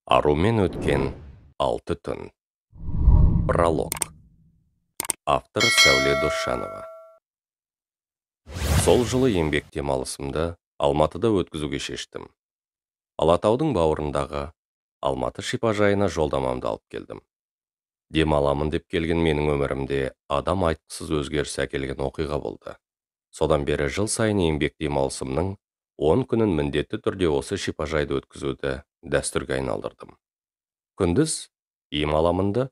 Арумен өткен 6 түн. Пролог. Автор Сәуле Досжанова. Сол жылы еңбек демалысымды Алматыда өткізуге шештім. Алатаудың бауырындағы Алматы шипажайына жолдамамды алып келдім. Демаламын деп келген менің өмірімде адам айтқысыз өзгеріс әкелген оқиға болды. Содан бері жыл сайын еңбек демалысымның 10 күнін міндетті түрде осы шипажайды өткізуді дәстүрге айналдырдым. Күндіз ем аламын да,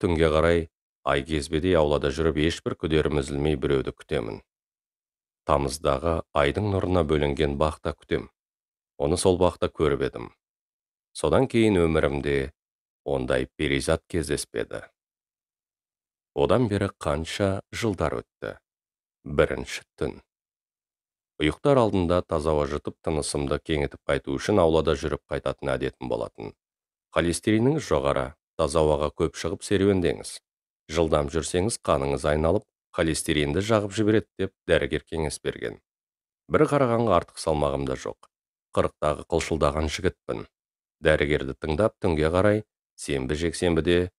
түнге қарай ай кезбедей аулада жүріп ешбір күдерім үзілмей біреуді күтемін. Тамыздағы айдың нұрына бөленген бақта күтем. Оны сол бақта көріп едім. Содан кейін өмірімде ондай перизат кездеспеді. Одан бері қанша жылдар өтті. Бірінші түн. Ұйықтар алдында таза ауа жұтып тынысымды кеңітіп қайту үшін аулада жүріп қайтатын әдетім болатын. Холестериніңіз жоғары, таза ауаға көп шығып серуендеңіз. Жылдам жүрсеңіз қаныңыз айналып, холестеринді жағып жібереді деп дәрігер кеңес берген. Бір қарағанға артық салмағым да жоқ. 40-тағы қылшылдаған жігітпін. Дәрігерді тыңдап түнге қарай сенбі-жексенбіде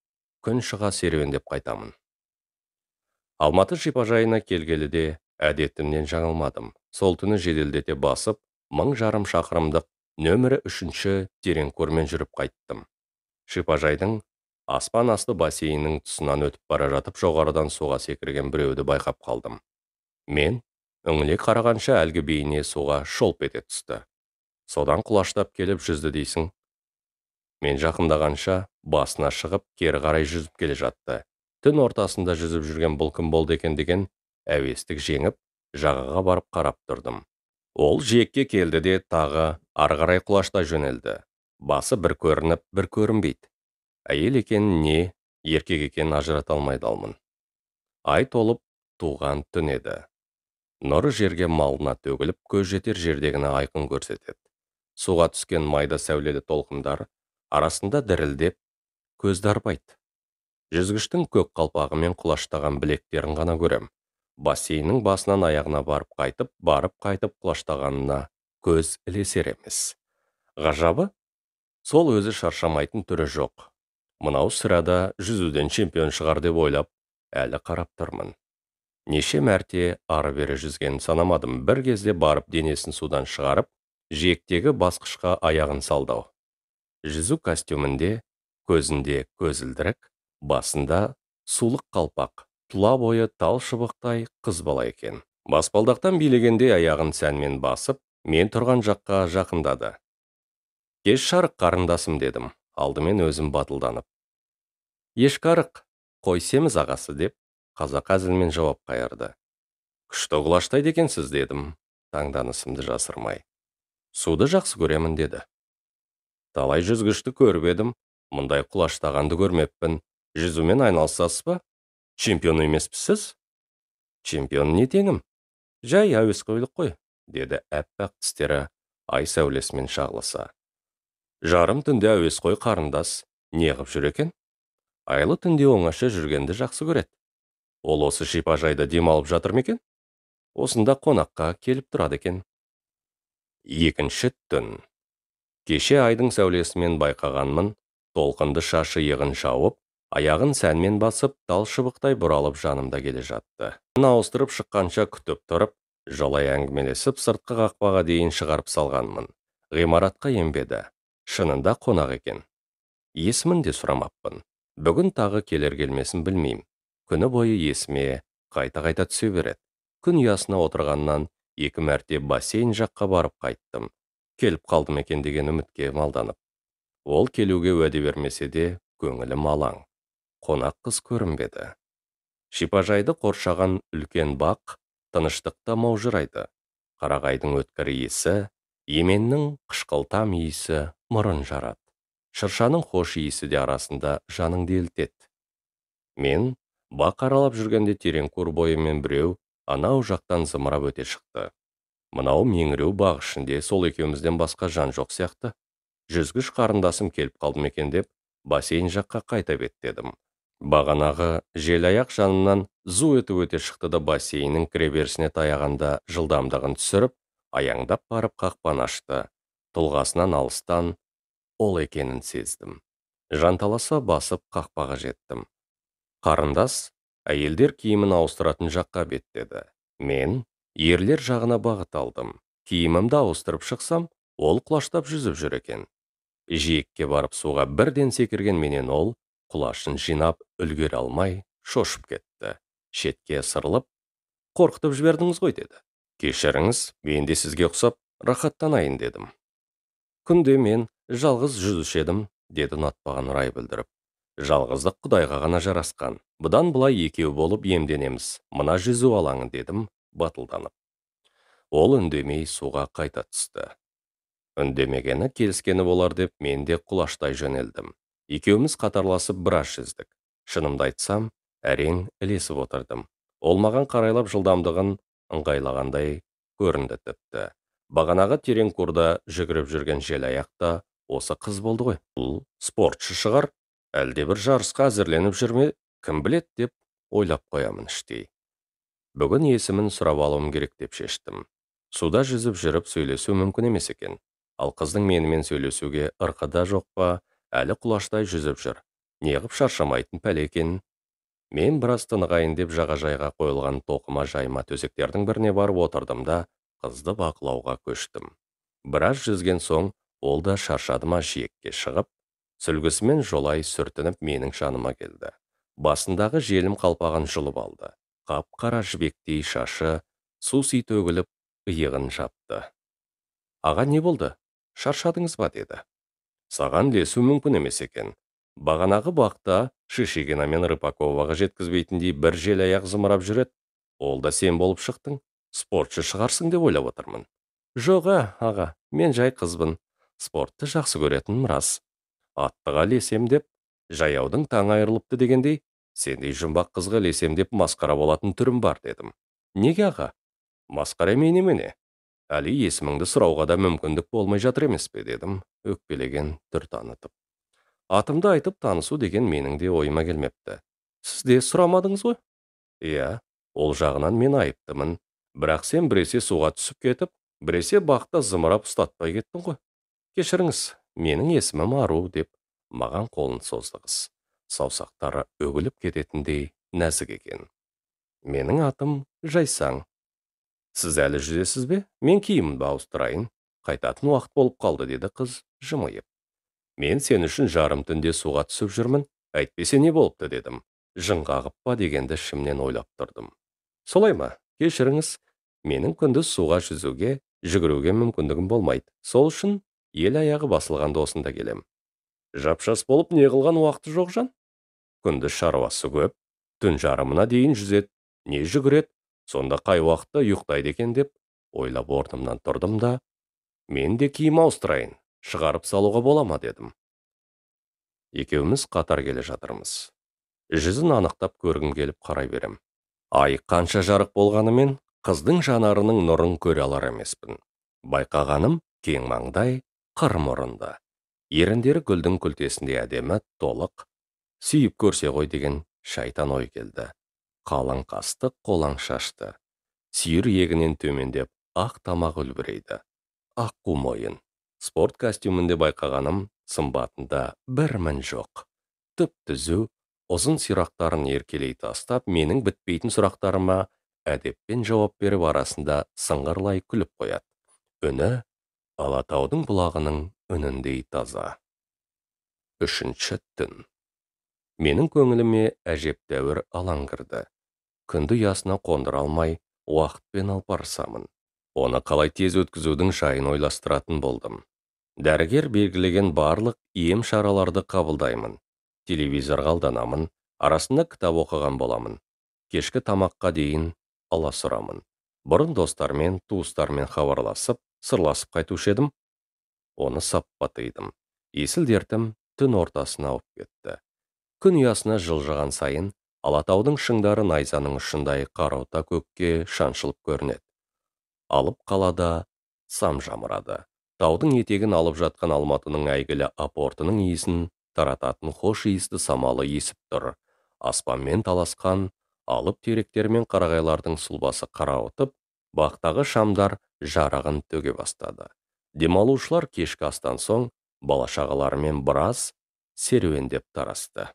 күн шыға серуендеп қайтамын. Алматы шипажайына келгелі де әдетімнен жаңылмадым. Сол түні жеделдете басып, 1500 шақырымдық нөмірі 3-ші тереңкөрмен жүріп қайттым. Шипажайдың аспан асты бассейнінің тұсынан өтіп бара жатып жоғарыдан суға секірген біреуді байқап қалдым. Мен үңіле қарағанша әлгі бейне суға шолп ете түсті. Содан құлаштап келіп жүзді дейсің. Мен жақындағанша басына шығып кері қарай жүзіп келе жатты. Түн ортасында жүзіп жүрген бұл кім болды екен деген әуестік жеңіп, жағаға барып қарап тұрдым. Ол жиекке келді де тағы ары қарай құлаштай жөнелді. Басы бір көрініп, бір көрінбейді. Әйел екен не, еркек екенін ажырата алмай далмын. Ай толып туған түн еді. Нұры жерге малына төгіліп, көз жетер жердегіні айқын көрсетеді. Суға түскен майда сәулелі толқындар арасында дірілдеп, көзді арбайды. Жүзгіштің көк қалпағымен құлаштаған білектерін ғана көрем. Бассейннің басынан аяғына барып қайтып, барып қайтып құлаштағанына көз ілесер емес. Ғажабы, сол өзі шаршамайтын түрі жоқ. Мынау сірада жүзуден чемпион шығар деп ойлап, әлі қарап тұрмын. Неше мәрте ары-бері жүзгенін санамадым. Бір кезде барып денесін судан шығарып, жиектегі басқышқа аяғын салды. Жүзу костюмінде, көзінде көзілдірік, басында сулық қалпақ, тұла бойы тал шыбықтай қыз бала екен. Баспалдақтан билегенде аяғын сәнмен басып, мен тұрған жаққа жақындады. Кеш жарық, қарындасым, дедім, алдымен өзім батылданып. Ешкі арық, қой семіз ағасы, деп қазақ әзілмен жауап қайырды. Күшті құлаштайды екенсіз, дедім, таңданысымды жасырмай. Суды жақсы көремін, деді. Талай жүзгішті көріп едім, мұндай құлаштағанды көрмеппін. Жүзумен айналысасыз ба? Чемпион емеспісіз? Чемпион не теңім? Жай әуесқойлық қой, деді әппақ тістері ай сәулесімен шағылыса. Жарым түнде әуесқой қарындас неғып жүр екен? Айлы түнде оңаша жүргенді жақсы көреді. Ол осы шипажайда демалып жатыр ма екен? Осында қонаққа келіп тұрады екен. Екінші түн. Кеше айдың сәулесімен байқағанмын, толқынды шашы иығын жауып, аяғын сәнмен басып, тал шыбықтай бұралып жанымда келе жатты. Ауыстырып шыққанша күтіп тұрып, жолай әңгімелесіп, сыртқы қақпаға дейін шығарып салғанмын. Ғимаратқа енбеді. Шынында қонақ екен. Есімін де сұрамаппын. Бүгін тағы келер келмесін білмеймін. Күні бойы есіме қайта-қайта түсе береді. Күн ұясына отырғаннан 2 мәрте бассейн жаққа барып қайттым. Келіп қалдым екен деген үмітке малданып. Ол келуге уәде бермесе де көңілім алаң. Қонақ қыз көрінбеді. Шипажайды қоршаған үлкен бақ тыныштықта маужырайды. Қарағайдың өткір иісі, еменнің қышқылтам иісі мұрын жарады. Шыршаның хош иісі де арасында жаныңды елтеді. Мен бақ аралап жүргенде тереңкөр бойымен біреу анау жақтан зымырап өте шықты. Мынау меңіреу бақ ішінде сол екеумізден басқа жан жоқ сияқты. Жүзгіш қарындасым келіп қалдым екен деп бассейн жаққа қайта беттедім. Бағанағы желаяқ жанынан зу етіп өте шықты да бассейннің кіреберісіне таяғанда жылдамдығын түсіріп, аяңдап барып қақпаны ашты. Тұлғасынан алыстан ол екенін сездім. Жанталаса басып қақпаға жеттім. Қарындас әйелдер киімін ауыстыратын жаққа беттеді. Мен ерлер жағына бағыт алдым. Киімімді ауыстырып шықсам, ол құлаштап жүзіп жүр екен. Жиекке барып суға бірден секірген менен ол құлашын жинап үлгере алмай шошып кетті. Шетке ысырылып, қорқытып жібердіңіз ғой деді. Кешіріңіз, мен де сізге ұқсап рахаттанайын дедім. Күнде мен жалғыз жүзуші едім, деді ұнатпаған рай білдіріп. Жалғыздық Құдайға ғана жарасқан. Бұдан былай екеу болып емденеміз. Мына жүзу алаңы дедім батылданып. Ол үндемей суға қайта түсті. Үндемегені келіскені болар деп мен де құлаштай жөнелдім. Екеуміз қатарласып біраз жүздік. Шынымды айтсам, әрең ілесіп отырдым. Ол маған қарайлап жылдамдығын ыңғайлағандай көрінді тіпті. Бағанағы терең курда жүгіріп жүрген желаяқ та осы қыз болды ғой. Бұл спортшы шығар, әлде бір жарысқа әзірленіп жүрме, кім білет деп ойлап қоямын іштей. Бүгін есімін сұрап алуым керек деп шештім. Суда жүзіп жүріп сөйлесу мүмкін емес екен. Ал қыздың менімен сөйлесуге ырқы да жоқ па, әлі құлаштай жүзіп жүр. Неғып шаршамайтын пәле екен. Мен біраз тынығайын деп жағажайға қойылған тоқыма жайма төсектердің біріне барып отырдым да, қызды бақылауға көштім. Біраз жүзген соң, ол да шаршады ма жиекке шығып, сүлгісімен жолай сүртініп менің жаныма келді. Басындағы желім қалпағын жұлып алды. Қап-қара жібектей шашы су-си төгіліп, иығын жапты. Аға, не болды? Шаршадыңыз ба деді. Саған ілесу мүмкін емес екен. Бағанағы бақта Шишигина мен Рыпаковаға жеткізбейтіндей бір желаяқ зымырап жүреді. Ол да сен болып шықтың. Спортшы шығарсың деп ойлап отырмын. Жоқ, аға, мен жай қызбын. Спортты жақсы көретінім рас. Аттыға ілесем деп, жаяудың таңы айырылыпты дегендей, сендей жұмбақ қызға ілесем деп масқара болатын түрім бар дедім. Неге, аға? Масқара емей немене? Әлі есіміңді сұрауға да мүмкіндік болмай жатыр емес пе дедім, өкпелеген түр танытып. Атымды айтып танысу деген менің де ойыма келмепті. Сіз де сұрамадыңыз ғой? Иә, ол жағынан мен айыптымын. Бірақ сен біресе суға түсіп кетіп, біресе бақта зымырап ұстатпай кеттің ғой. Кешіріңіз, менің есімім Ару деп маған қолын созды қыз. Саусақтары үгіліп кететіндей нәзік екен. Менің атым Жайсаң. Сіз әлі жүзесіз бе? Мен киімімді ауыстырайын. Қайтатын уақыт болып қалды деді қыз жымиып. Мен сен үшін жарым түнде суға түсіп жүрмін, әйтпесе не болыпты дедім. Жын қағып па дегенді ішімнен ойлап тұрдым. Солай ма? Кешіріңіз, менің күндіз суға жүзуге, жүгіруге мүмкіндігім болмайды. Сол үшін ел аяғы басылғанда осында келем. Жап-жас болып не қылған уақыты жоқ жан? Күндіз шаруасы көп, түн жарымына дейін жүзеді, не жүгіреді, сонда қай уақытта ұйықтайды екен деп ойлап орнымнан тұрдым да, мен де киім ауыстырайын, шығарып салуға бола ма дедім. Екеуміз қатар келе жатырмыз. Жүзін анықтап көргім келіп қарай берем. Ай қанша жарық болғанымен, қыздың жанарының нұрын көре алар емеспін. Байқағаным кең маңдай, қыр мұрынды. Еріндері гүлдің күлтесіндей әдемі, толық. Сүйіп көрсе ғой деген шайтан ой келді. Қалың қасты, қолаң шашты. Сүйір иегінен төмендеп, ақ тамақ үлбірейді. Ақ қу мойын. Спорт костюмінде байқағаным, сымбатында бір мін жоқ. Түп-түзу, ұзын сирақтарын еркелей тастап, менің бітпейтін сұрақтарыма әдеппен жауап беріп арасында сыңғырлай күліп қояды. Үні Алатаудың бұлағының үніндей таза. Үшінші түн. Менің көңіліме әжептәуір алаң кірді. Күнді ұясына қондыра алмай, уақытпен алпарысамын. Оны қалай тез өткізудің жайын ойластыратын болдым. Дәрігер белгілеген барлық ем шараларды қабылдаймын. Телевизорға алданамын, арасында кітап оқыған боламын. Кешкі тамаққа дейін аласұрамын. Бұрын достармен, туыстармен хабарласып, сырласып қайтушы едім. Оны саппа тыйдым. Есіл дертім түн ортасына ауып кетті. Күн ұясына жылжыған сайын Алатаудың шыңдары найзаның ұшындай қарауыта көкке шаншылып көрінеді. Алып қалада сам жамырады. Таудың етегін алып жатқан Алматының әйгілі апортының иісін тарататын хош иісті самалы есіп тұр. Аспанмен таласқан алып теректер мен қарағайлардың сұлбасы қарауытып, бақтағы шамдар жарығын төге бастады. Демалушылар кешкі астан соң Бала-шағаларымен біраз серуендеп тарасты.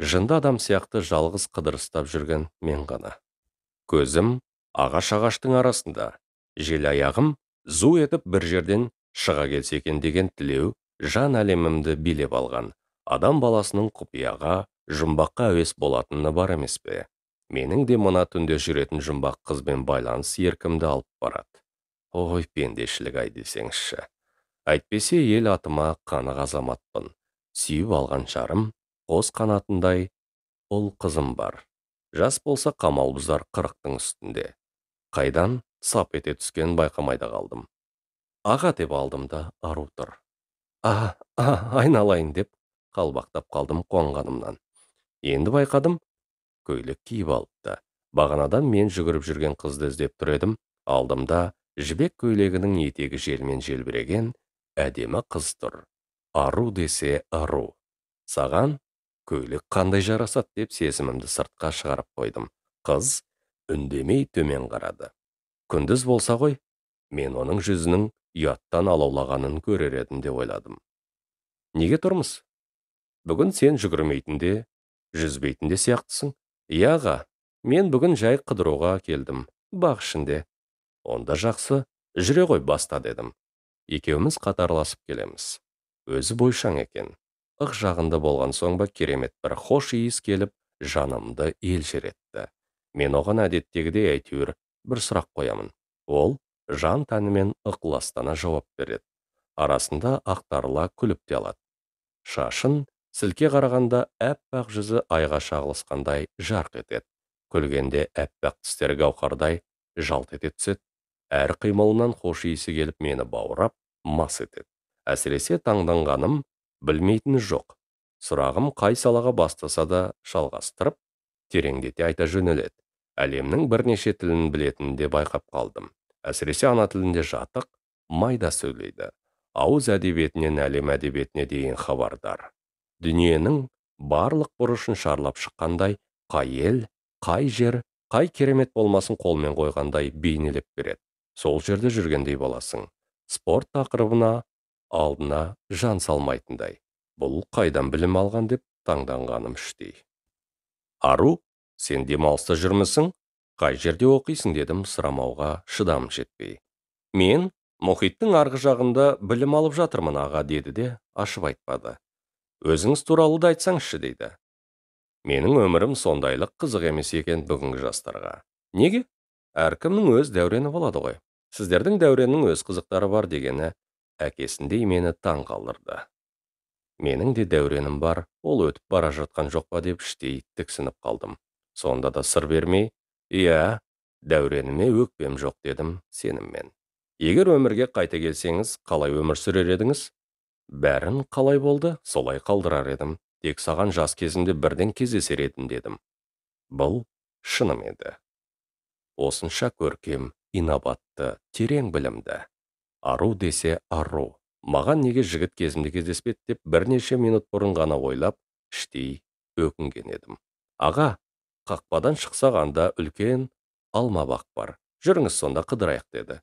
Жынды адам сияқты жалғыз қыдырыстап жүрген мен ғана. Көзім ағаш-ағаштың арасында, жел аяғым зу етіп бір жерден шыға келсе екен деген тілеу жан әлемімді билеп алған. Адам баласының құпияға, жұмбаққа әуес болатыны бар емес пе? Менің де мына түнде жүретін жұмбақ қызбен байланыс еркімді алып барады. Ой, пендешілік ай десеңізші. Әйтпесе ел атыма қанық азаматпын. Сүйіп алған жарым, қос қанатындай ұл қызым бар. Жас болса қамал бұзар 40-тың үстінде. Қайдан сап ете түскен байқамай да қалдым. Аға деп алдым да ару тұр. А, айналайын деп қалбақтап қалдым қуанғанымнан. Енді байқадым, көйлек киіп алыпты. Бағанадан мен жүгіріп жүрген қызды іздеп тұр едім. Алдымда жібек көйлегінің етегі желмен желбіреген әдемі қыз тұр. Ару десе ару. Саған көйлек қандай жарасады деп сезімімді сыртқа шығарып қойдым. Қыз үндемей төмен қарады. Күндіз болса ғой, мен оның жүзінің ұяттан алаулағанын көрер едім деп ойладым. Неге тұрмыз? Бүгін сен жүгірмейтін де, жүзбейтін де сияқтысың. Иә, аға, мен бүгін жай қыдыруға келдім, бақ ішінде. Онда жақсы, жүре ғой баста дедім. Екеуміз қатарласып келеміз. Өзі бойшаң екен. Ық жағында болған соң ба керемет бір хош иіс келіп, жанымды елжіретті. Мен оған әдеттегідей әйтеуір бір сұрақ қоямын. Ол жан тәнімен ықыластана жауап береді. Арасында ақтарыла күліп те алады. Шашын сілке қарағанда әппақ жүзі айға шағылысқандай жарқ етеді. Күлгенде әппақ тістері гауһардай жалт ете түседі. Әр қимылынан хош иісі келіп мені баурап, мас етеді. Әсіресе таңданғаным білмейтіні жоқ. Сұрағым қай салаға бастаса да шалғастырып, тереңдете айта жөнеледі. Әлемнің бірнеше тілін білетінін де байқап қалдым. Әсіресе ана тілінде жатық, майда сөйлейді. Ауыз әдебиетінен әлем әдебиетіне дейін хабардар. Дүниенің барлық бұрышын шарлап шыққандай, қай ел, қай жер, қай керемет болмасын қолмен қойғандай бейнелеп береді. Сол жерде жүргендей боласың. Спорт тақырыбына алдына жан салмайтындай. Бұл қайдан білім алған деп таңданғаным іштей. Ару, сен демалыста жүрмісің? Қай жерде оқисың дедім сұрамауға шыдамым жетпей. Мен мұхиттың арғы жағында білім алып жатырмын аға деді де ашып айтпады. Өзіңіз туралы да айтсаңызшы дейді. Менің өмірім сондайлық қызық емес екен бүгінгі жастарға. Неге? Әркімнің өз дәурені болады ғой. Сіздердің дәуреннің өз қызықтары бар дегені әкесіндей мені таң қалдырды. Менің де дәуренім бар, ол өтіп бара жатқан жоқ па деп іштей тіксініп қалдым. Сонда да сыр бермей, иә, дәуреніме өкпем жоқ дедім сеніммен. Егер өмірге қайта келсеңіз, қалай өмір сүрер едіңіз? Бәрін қалай болды, солай қалдырар едім. Тек саған жас кезімде бірден кездесер едім дедім. Бұл шыным еді. Осынша көркем, инабатты, терең білімді. Ару десе ару. Маған неге жігіт кезімде кездеспеді деп бірнеше минут бұрын ғана ойлап, іштей өкінген едім. Аға, қақпадан шықсақ анда үлкен алма бақ бар. Жүріңіз сонда қыдырайық деді.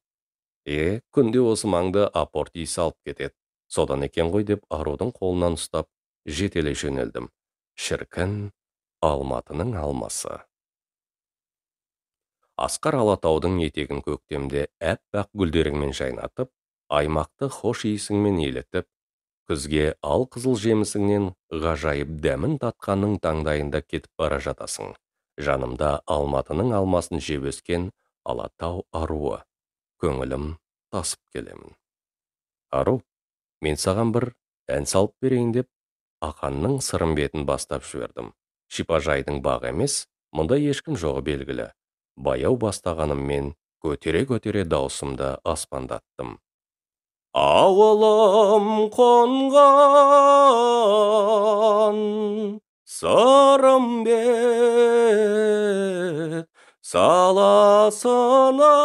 Күнде осы маңды апорт иісі алып кетеді. Содан екен ғой деп арудың қолынан ұстап, жетелей жөнелдім. Шіркін, Алматының алмасы. Асқар Алатаудың етегін көктемде әппақ гүлдеріңмен жайнатып, аймақты хош иісіңмен елітіп, күзге ал қызыл жемісіңнен ғажайып дәмін татқанның таңдайында кетіп бара жатасың. Жанымда Алматының алмасын жеп өскен Алатау аруы. Көңілім тасып келемін. Ару, мен саған бір ән салып берейін деп, Ақанның сырымбетін бастап жібердім. Шипажайдың бағы емес, мұнда ешкім жоғы белгілі. Баяу бастағаныммен көтере-көтере даусымды аспандаттым. Ауылым қонған Сырымбет саласына,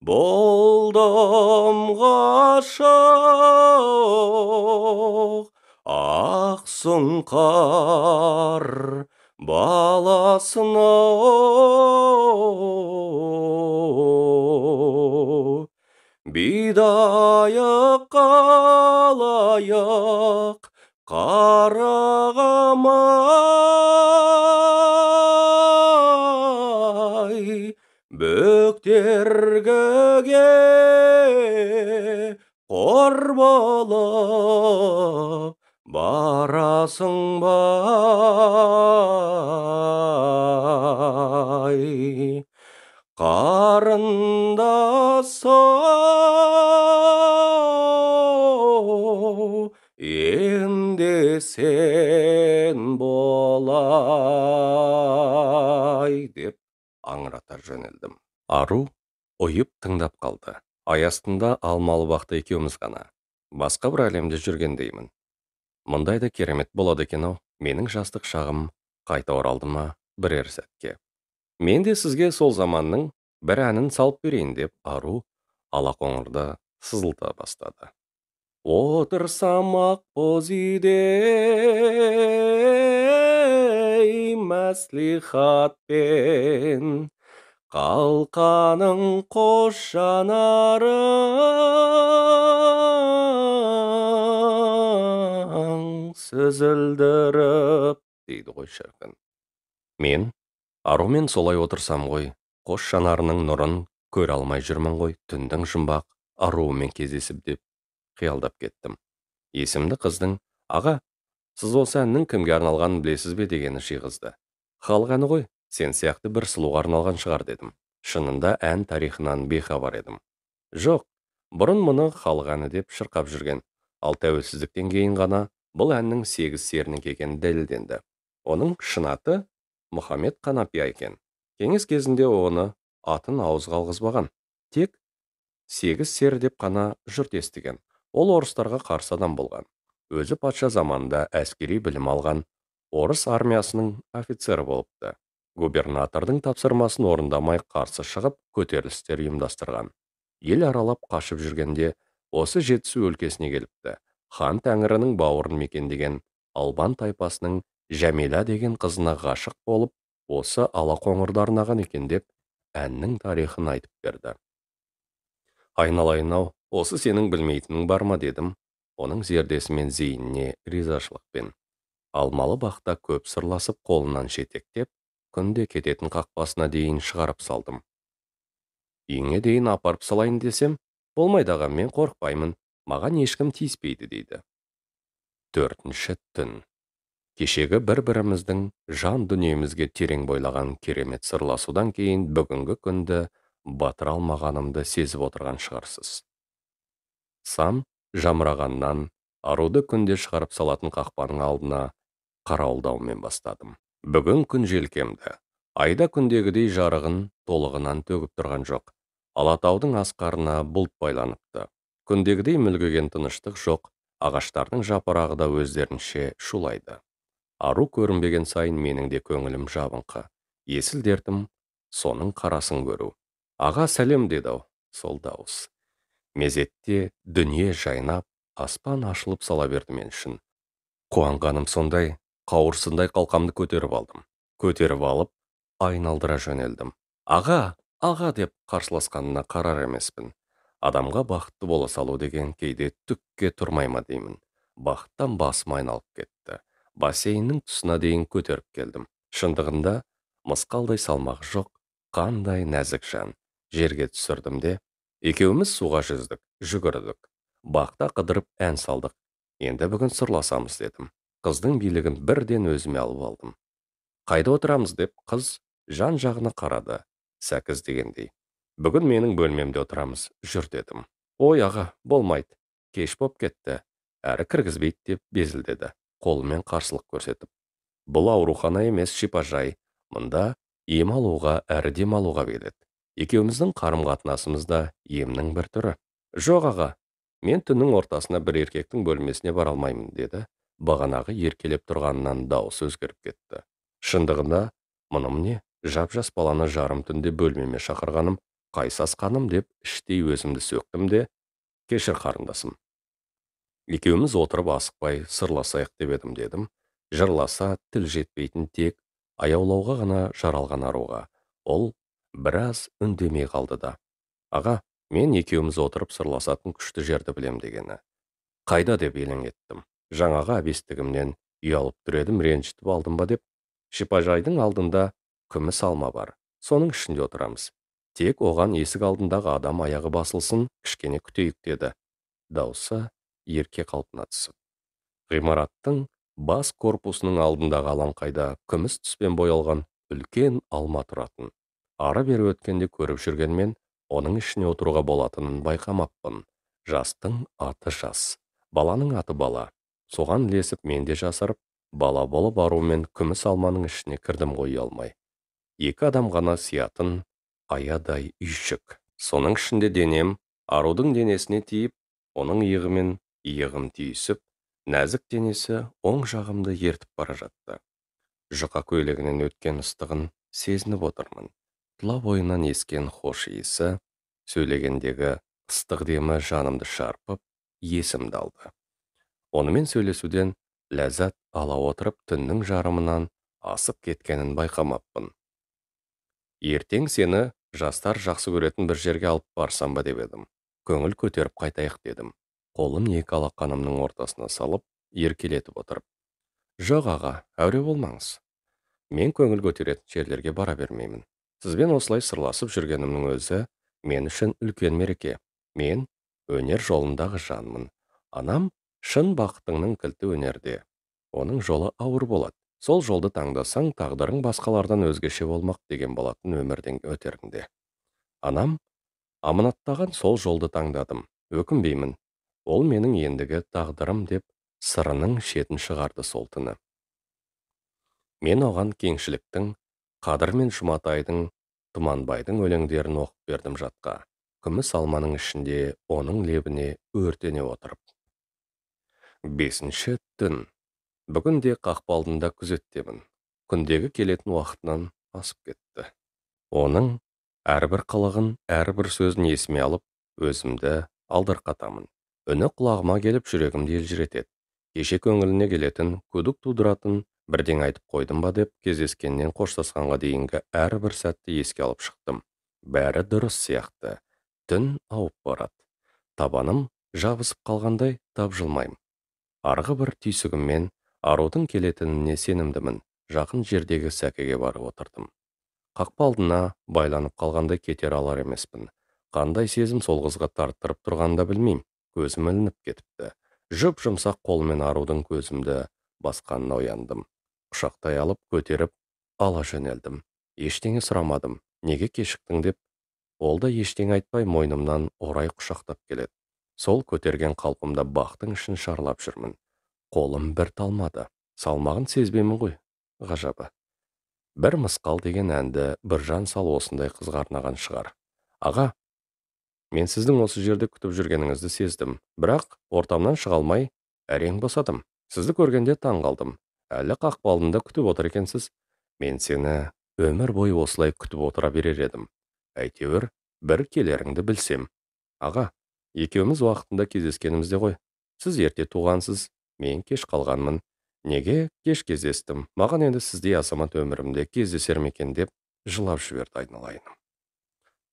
болдым ғашық ақ сұңқар баласына. Бидайық қалайық, қарағым ай, бөктергіге қор болып барасың ба ай? Қарындас-ау, енді сен болай, деп аңырата жөнелдім. Ару ұйып тыңдап қалды. Ай астында алмалы бақта екеуміз ғана. Басқа бір әлемде жүргендеймін. Мұндай да керемет болады екен-ау, менің жастық шағым қайта оралды ма бірер сәтке. Мен де сізге сол заманның бір әнін салып берейін, деп ару алақоңырды сызылта бастады. Отырсам ақ боз үйде, мәслихатпен, қалқаның қос жанарын сүзілдіріп, дейді ғой шіркін. Мен арумен солай отырсам ғой, қос жанарының нұрын көре алмай жүрмін ғой, түндің жұмбақ аруымен кездесіп, деп қиялдап кеттім. Есімді қыздың, аға, сіз осы әннің кімге арналғанын білесіз бе дегені жиғызды. Халық әні ғой, сен сияқты бір сұлуға арналған шығар, дедім. Шынында ән тарихынан бейхабар едім. Жоқ, бұрын мұны халық әні деп шырқап жүрген, ал тәуелсіздіктен кейін ғана бұл әннің 8 серінікі екені дәлелденді. Оның шын аты Мұхаммед Қанапия екен. Кеңес кезінде оны атын ауызға алғызбаған. Тек 8 сері деп қана жұрт естіген. Ол орыстарға қарсы адам болған. Өзі патша заманында әскери білім алған, орыс армиясының офицері болыпты. Губернатордың тапсырмасын орындамай қарсы шығып, көтерілістер ұйымдастырған. Ел аралап қашып жүргенде осы Жетісу өлкесіне келіпті. Хан тәңірінің бауырын мекендеген Албан тайпасының Жәмила деген қызына ғашық болып, осы алақоңырды арнаған екен, деп әннің тарихын айтып берді. Айналайын-ау, осы сенің білмейтінің бар ма, дедім, оның зердесі мен зейініне ризашылықпен. Алмалы бақта көп сырласып, қолынан жетектеп, күнде кететін қақпасына дейін шығарып салдым. Үйіңе дейін апарып салайын десем, болмайды аға, мен қорықпаймын, маған ешкім тиіспейді, дейді. 4-ші түн. Кешегі бір-біріміздің жан дүниемізге терең бойлаған керемет сырласудан кейін бүгінгі күнді батыра алмағанымды сезіп отырған шығарсыз. Сам жамырағаннан аруды күнде шығарып салатын қақпаның алдына қарауылдаумен бастадым. Бүгін күн желкемді. Айда күндегідей жарығын толығынан төгіп тұрған жоқ. Алатаудың асқарына бұлт байланыпты. Күндегідей мүлгіген тыныштық жоқ, ағаштардың жапырағы да өздерінше шулайды. Ару көрінбеген сайын менің де көңілім жабыңқы. Есіл дертім соның қарасын көру. Аға, сәлем, деді-ау сол дауыс. Мезетте дүние жайнап, аспан ашылып сала берді мен үшін. Қуанғаным сондай, қауырсындай қалқамды көтеріп алдым. Көтеріп алып, айналдыра жөнелдім. Аға, аға деп қарсыласқанына қарар емеспін. Адамға бақытты бола салу деген кейде түкке тұрмай ма деймін. Бақыттан басым айналып кетті. Бассейннің тұсына дейін көтеріп келдім. Шындығында мысқалдай салмағы жоқ, қандай нәзік жан. Жерге түсірдім де, екеуміз суға жүздік, жүгірдік. Бақта қыдырып ән салдық. Енді бүгін сырласамыз, дедім. Қыздың билігін бірден өзіме алып алдым. Қайда отырамыз, деп қыз жан жағына қарады, сәкіз дегендей. Бүгін менің бөлмемде отырамыз, жүр, дедім. Ой, аға, болмайды, кеш боп кетті, әрі кіргізбейді, деп безілдеді, қолымен қарсылық көрсетіп. Бұл аурухана емес, шипажай, мұнда ем алуға әрі дем алуға келеді. Екеуміздің қарым-қатынасымыз да емнің бір түрі. Жоқ, аға, мен түннің ортасына бір еркектің бөлмесіне бара алмаймын, деді. Бағанағы еркелеп тұрғанынан дауысы өзгеріп кетті. Шындығында, мұным не, жап-жас баланы жарым түнде бөлмеме шақырғаным, қай сасқаным, деп іштей өзімді сөктім де, кешір қарындасым. Екеуміз отырып асықпай сырласайық деп едім, дедім. Жырласа тіл жетпейтін тек аяулауға ғана жаралған аруға. Ол біраз үндемей қалды да. Аға, Мен екеуміз отырып сырласатын күшті жерді білем дегені. Қайда деп елең еттім. Жаңағы әбестігімнен ұялып тұр едім, ренжітіп алдым ба деп. Шипажайдың алдында күміс алма бар. Соның ішінде отырамыз. Тек оған есік алдындағы адам аяғы басылсын, кішкене күтейік деді. Даусы ерке қалпына түсіп. Ғимараттың бас корпусының алдындағы алаңқайда күміс түспен боялған үлкен алма тұратын. Ары-бері өткенде көріп жүргенмен, оның ішіне отыруға болатынын байқамаппын. Жастың аты жас, баланың аты бала. Соған ілесіп мен де жасарып, бала болып арумен күміс алманың ішіне кірдім ғой алмай. Екі адам ғана сиятын аядай үйшік. Соның ішінде денем арудың денесіне тиіп, оның иығымен иығым түйісіп, нәзік денесі оң жағымды ертіп бара жатты. Жұқа көйлегінен өткен ыстығын сезініп отырмын. Тұла бойынан ескен хош иісі, сөйлегендегі ыстық демі жанымды шарпып, есімді алды. Онымен сөйлесуден ләззат ала отырып, түннің жарымынан асып кеткенін байқамаппын. Ертең сені жастар жақсы көретін бір жерге алып барсам ба деп едім. Көңіл көтеріп қайтайық дедім. Қолын екі алақанымның ортасына салып, еркелетіп отырып. Жоқ аға, әуре болмаңыз. Мен көңіл көтеретін жерлерге бара бермеймін. Сізбен осылай сырласып жүргенімнің өзі мен үшін үлкен мереке. Мен өнер жолындағы жанмын. Анам шын бақытыңның кілті өнерде. Оның жолы ауыр болады. Сол жолды таңдасаң, тағдырың басқалардан өзгеше болмақ деген болатын өмірден өтерінде. Анам аманаттаған сол жолды таңдадым. Өкінбеймін. Ол менің ендігі тағдырым деп сырының шетін шығарды сол түні. Мен оған кеңшіліктің, Қадыр мен Жұматайдың, Тұманбайдың өлеңдерін оқып бердім жатқа. Күміс алманың ішінде оның лебіне өртене отырып. 5-ші түн. Бүгін де қақпа алдында күзеттемін. Күндегі келетін уақытынан асып кетті. Оның әрбір қылығын, әрбір сөзін есіме алып, өзімді алдарқатамын. Үні құлағыма келіп жүрегімді елжіретеді. Кеше көңіліне келетін, күдік тудыратын бірдеңе айтып қойдым ба деп кездескеннен қоштасқанға дейінгі әрбір сәтті еске алып шықтым. Бәрі дұрыс сияқты. Түн ауып барады. Табаным жабысып қалғандай тапжылмаймын. Арғы бір түйсігіммен арудың келетініне сенімдімін. Жақын жердегі сәкіге барып отырдым. Қақпа алдына байланып қалғандай кетер алар емеспін. Қандай сезім сол қызға тарттырып тұрғанын да білмеймін. Көзім ілініп кетіпті. Жұп-жұмсақ қолымен арудың көзімді басқанына ояндым. Құшақтай алып, көтеріп, ала жөнелдім. Ештеңе сұрамадым. Неге кешіктің деп, ол да ештеңе айтпай мойнымнан орай құшақтап келеді. Сол көтерген қалпымда бақтың ішін шарлап жүрмін. Қолым бір талмады. Салмағын сезбеймін ғой, ғажабы. Бір мысқал деген әнді Біржан сал осындай қызға арнаған шығар. Аға, мен сіздің осы жерде күтіп жүргеніңізді сездім. Бірақ ортамнан шыға алмай әрең босадым. Сізді көргенде таң қалдым. Әлі қақпа алдында күтіп отыр екенсіз. Мен сені өмір бойы осылай күтіп отыра берер едім. Әйтеуір бір келеріңді білсем. Аға, екеуміз уақытында кездескенімізде ғой. Сіз ерте туғансыз, мен кеш қалғанмын. Неге кеш кездестім? Маған енді сіздей азамат өмірімде кездесер ме екен деп жылап жіберді айналайыным.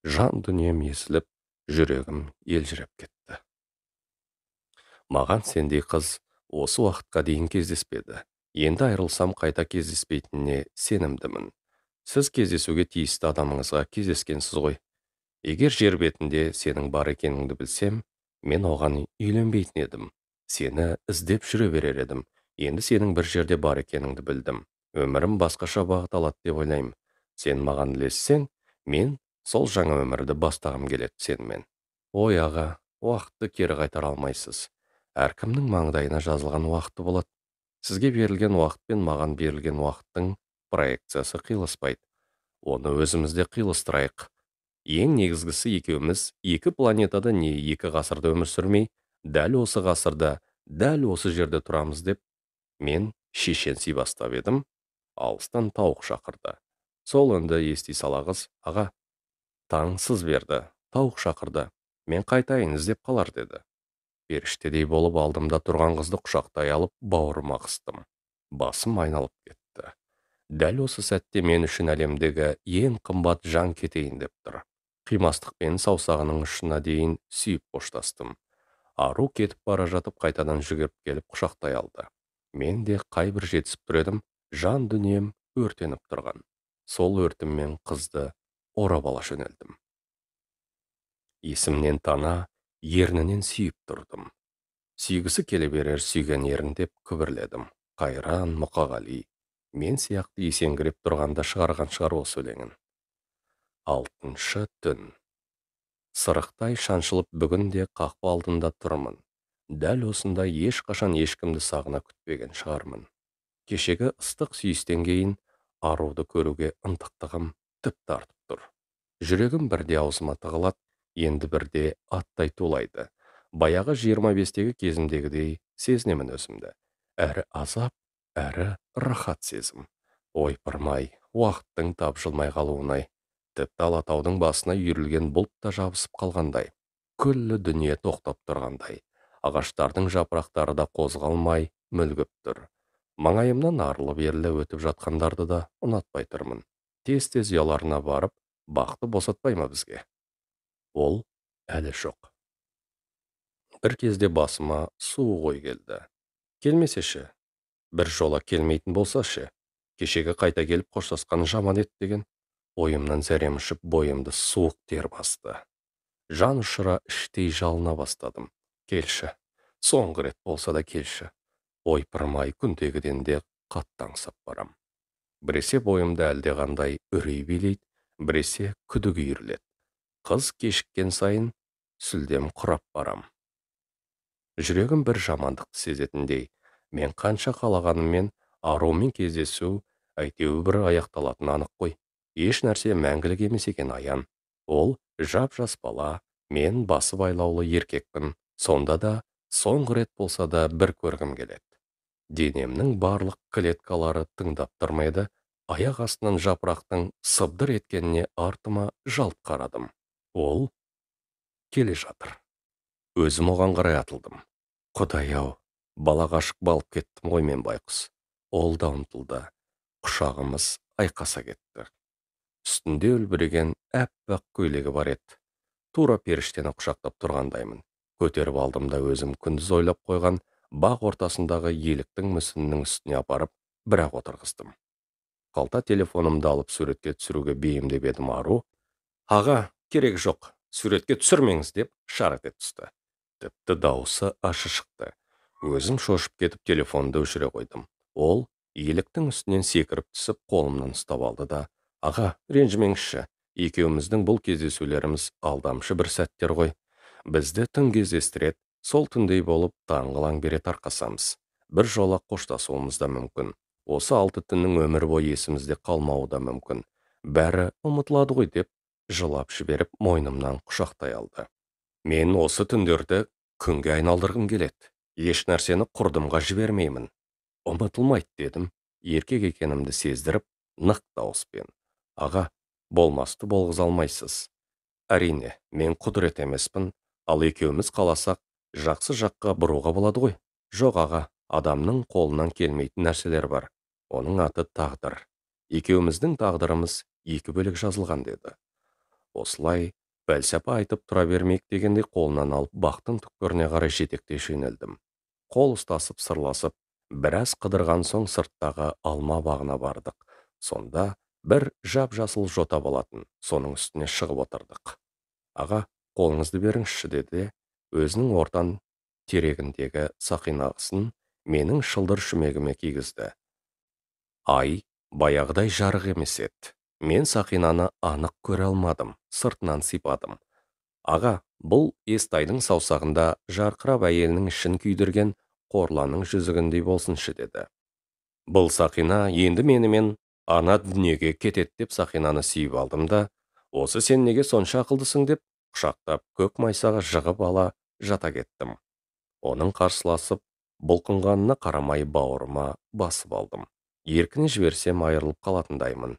Жан дүнием есіліп, жүрегім елжіреп кетті. Маған сендей қыз осы уақытқа дейін кездеспеді. Енді айырылсам қайта кездеспейтініне сенімдімін. Сіз кездесуге тиісті адамыңызға кездескенсіз ғой. Егер жер бетінде сенің бар екеніңді білсем, мен оған үйленбейтін едім. Сені іздеп жүре берер едім. Енді сенің бір жерде бар екеніңді білдім. Өмірім басқаша бағыт алады деп ойлаймын. Сен маған ілессең, мен сол жаңа өмірді бастағым келеді сенімен. Ой аға, уақытты кері қайтара алмайсыз. Әркімнің маңдайына жазылған уақыты болады. Сізге берілген уақыт пен маған берілген уақыттың проекциясы қиылыспайды. Оны өзімізде қиылыстырайық. Ең негізгісі екеуміз екі планетада не екі ғасырда өмір сүрмей, дәл осы ғасырда, дәл осы жерде тұрамыз деп мен шешенси бастап едім, алыстан тауық шақырды. Сол үнді ести сала қыз, аға, таң сыз берді, тауық шақырды, мен қайтайын іздеп қалар деді. Періштедей болып алдымда тұрған қызды құшақтай алып, бауырыма қыстым. Басым айналып кетті. Дәл осы сәтте мен үшін әлемдегі ең қымбат жан кетейін деп тұр. Қимастықпен саусағының ұшына дейін сүйіп қоштастым. Ару кетіп бара жатып қайтадан жүгіріп келіп құшақтай алды. Мен де қай бір жетісіп тұр едім, жан дүнием өртеніп тұрған. Сол өртіммен қызды орап ала жөнелдім. Есімнен тана, ернінен сүйіп тұрдым. Сүйгісі келе берер сүйген ерін деп күбірледім. Қайран Мұқағали, мен сияқты есеңгіреп тұрғанда шығарған шығар осы өлеңін. 6-шы түн. Сырықтай шаншылып бүгін де қақпа алдында тұрмын. Дәл осында ешқашан ешкімді сағына күтпеген шығармын. Кешегі ыстық сүйістен кейін аруды көруге ынтықтығым тіпті артып тұр. Жүрегім бірде аузыма тығылады, енді бірде аттай тулайды. Баяғы 25-тегі кезімдегідей сезінемін өзімді. Әрі азап, әрі рахат сезім. Ойпырмай, уақыттың тапжылмай қалуынай. Тіпті Алатаудың басына үйірілген бұлт та жабысып қалғандай. Күллі дүние тоқтап тұрғандай. Ағаштардың жапырақтары да қозғалмай мүлгіп тұр. Маңайымнан арлы-берлі өтіп жатқандарды да ұнатпай тұрмын. Тез-тез ұяларына барып, бақты босатпай ма бізге? Ол әлі жоқ. Бір кезде басыма суық ой келді. Келмесе ше? Бір жола келмейтін болса ше? Кешегі қайта келіп қоштасқан жаман ет деген ойымнан зәрем ұшып бойымды суық тер басты. Жан ұшыра іштей жалына бастадым. Келші, соңғы рет болса да келші. Ойпырмай күндегіден де қатты аңсап барам. Біресе бойымды әлдеқандай үрей билейді, біресе күдік үйіріледі. Қыз кешіккен сайын сүлдем құрап барам. Жүрегім бір жамандықты сезетіндей. Мен қанша қалағаныммен арумен кездесу әйтеуір бір аяқталатыны анық қой. Еш нәрсе мәңгілік емес екен аян. Ол жап-жас бала, мен басы байлаулы еркекпін. Сонда да соңғы рет болса да бір көргім келеді. Денемнің барлық клеткалары тыңдап тұрмайды. Аяқ астынан жапырақтың сыбдыр еткеніне артыма жалт қарадым. Ол келе жатыр. Өзім оған қарай атылдым. Құдай-ау, бала ғашық балып кеттім ғой мен байқұс. Ол да ұмтылды. Құшағымыз айқаса кетті. Үстінде үлбіреген әппақ көйлегі бар еді. Тура періштені құшақтап тұрғандаймын. Көтеріп алдым да өзім күндіз ойлап қойған бақ ортасындағы еліктің мүсінінің үстіне апарып, бірақ отырғыздым. Қалта телефонымды алып суретке түсіруге бейімдеп едім ару. Аға, керек жоқ, суретке түсірмеңіз деп шар ете түсті. Тіпті дауысы ашы шықты. Өзім шошып кетіп телефонды өшіре қойдым. Ол еліктің үстінен секіріп түсіп қолымнан ұстап алды да, аға, ренжімеңізші, екеуміздің бұл кездесулеріміз алдамшы бір сәттер ғой. Бізді түн кездестіреді, сол түндей болып таңғылаң бере тарқасамыз. Бір жола қоштасуымыз да мүмкін. Осы 6 түннің өмір бойы есімізде қалмауы да мүмкін. Бәрі ұмытылады ғой деп жылап жіберіп мойнымнан құшақтай алды. Мен осы түндерді күнге айналдырғым келеді. Еш нәрсені құрдымға жібермеймін. Ұмытылмайды дедім, еркек екенімді сездіріп, нық дауыспен. Аға, болмасты болғыза алмайсыз. Әрине, мен құдірет емеспін, ал екеуміз қаласақ, жақсы жаққа бұруға болады ғой. Жоқ аға, адамның қолынан келмейтін нәрселер бар. Оның аты тағдыр. Екеуміздің тағдырымыз екі бөлек жазылған деді. Осылай пәлсапа айтып тұра бермейік дегендей қолынан алып бақтың түкпіріне қарай жетектей жөнелдім. Қол ұстасып сырласып, біраз қыдырған соң сырттағы алма бағына бардық. Сонда бір жап-жасыл жота болатын, соның үстіне шығып отырдық. Аға, қолыңызды беріңізші деді, өзінің ортан терегіндегі сақинағысын менің шылдыр шүмегіме кигізді. Ай баяғыдай жарық емес еді. Мен сақинаны анық көре алмадым, сыртынан сипадым. Аға, бұл Естайдың саусағында жарқырап әйелінің ішін күйдірген Қорланның жүзігіндей болсыншы деді. Бұл сақина енді менімен ана дүниеге кетеді деп сақинаны сүйіп алдым да, осы сен неге сонша ақылдысың деп құшақтап көк майсаға жығып ала жата кеттім. Оның қарсыласып бұлқынғанына қарамай бауырыма басып алдым. Еркіне жіберсем айырылып қалатындаймын.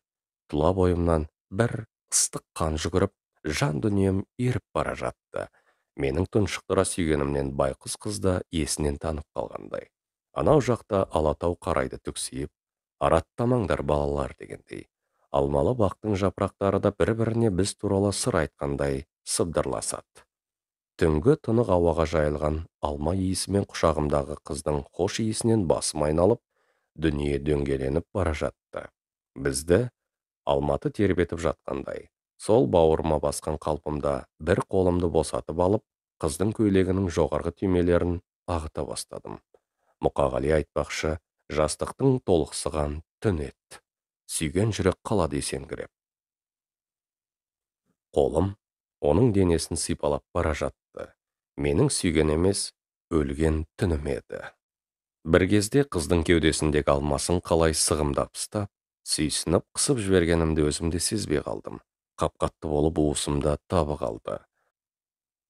Тұла бойымнан бір ыстық қан жүгіріп, жан дүнием еріп бара жатты. Менің тұншықтыра сүйгенімнен байқұс қыз да есінен танып қалғандай. Анау жақта Алатау қарайды түксиіп, араттамаңдар балалар дегендей. Алмалы бақтың жапырақтары да бір-біріне біз туралы сыр айтқандай сыбдырласады. Түнгі тынық ауаға жайылған алма иісімен құшағымдағы қыздың хош иісінен басым айналып, дүние дөңгеленіп бара жатты. Бізді Алматы тербетіп жатқандай. Сол бауырыма басқан қалпымда бір қолымды босатып алып, қыздың көйлегінің жоғарғы түймелерін ағыта бастадым. Мұқағали айтпақшы, жастықтың толықсыған түн ет. Сүйген жүрек қалады есеңгіреп. Қолым оның денесін сипалап бара жатты. Менің сүйген емес, өлген түнім еді. Бір кезде қыздың кеудесіндегі алмасын қалай сығымдап ұстап, сүйсініп қысып жібергенімді өзім де сезбей қалдым. Қап-қатты болып уысымда табы қалды.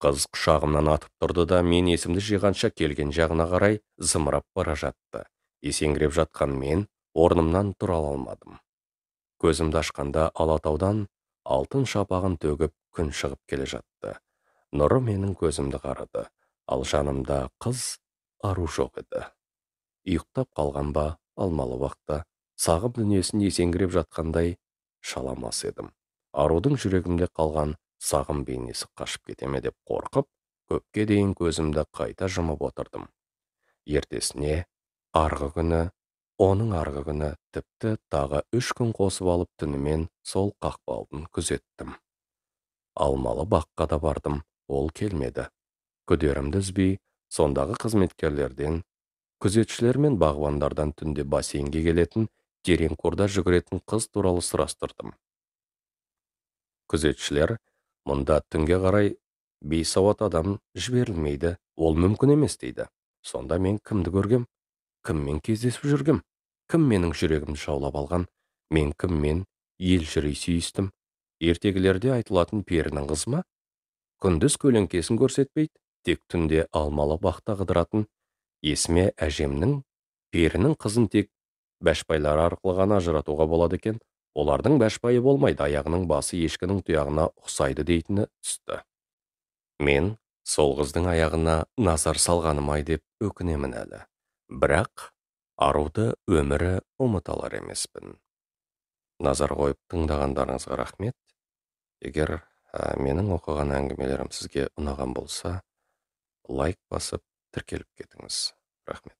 Қыз құшағымнан атып тұрды да, мен есімді жиғанша келген жағына қарай зымырап бара жатты. Есеңгіреп жатқан мен орнымнан тұра алмадым. Көзімді ашқанда Алатаудан алтын шапағын төгіп күн шығып келе жатты. Нұры менің көзімді қарады, ал жанымда қыз ару жоқ еді. Ұйықтап қалған ба алмалы бақта, сағым дүниесін есеңгіреп жатқандай шаламас едім. Арудың жүрегімде қалған сағым бейнесі қашып кетеме деп қорқып, көпке дейін көзімді қайта жұмып отырдым. Ертесіне, арғы күні, оның арғы күні, тіпті тағы 3 күн қосып алып түнімен сол қақпалдын күзеттім. Алмалы баққа да бардым, ол келмеді. Күдерімді үзбей, сондағы қызметкерлерден, күзетшілер мен бағбандардан түнде бассейнге келетін, тереңқорда жүгіретін қыз туралы сұрастырдым. Күзетшілер, мұнда түнге қарай бейсауат адам жіберілмейді, ол мүмкін емес дейді. Сонда мен кімді көргем, кіммен кездесіп жүргем, кім менің жүрегімді жаулап алған, мен кіммен елжірей сүйістім? Ертегілерде айтылатын перінің қызы ма? Күндіз көлеңкесін көрсетпейді, тек түнде алмалы бақта қыдыратын. Есіме әжемнің перінің қызын тек бәшбайлары арқылы ғана ажыратуға болады екен. Олардың бәшбайы болмайды, аяғының басы ешкінің тұяғына ұқсайды дейтіні түсті. Мен сол қыздың аяғына назар салғаным-ай деп өкінемін әлі. Бірақ аруды өмірі ұмыта алар емеспін. Назар қойып тыңдағандарыңызға рахмет. Егер менің оқыған әңгімелерім сізге ұнаған болса, лайк басып тіркеліп кетіңіз. Рахмет.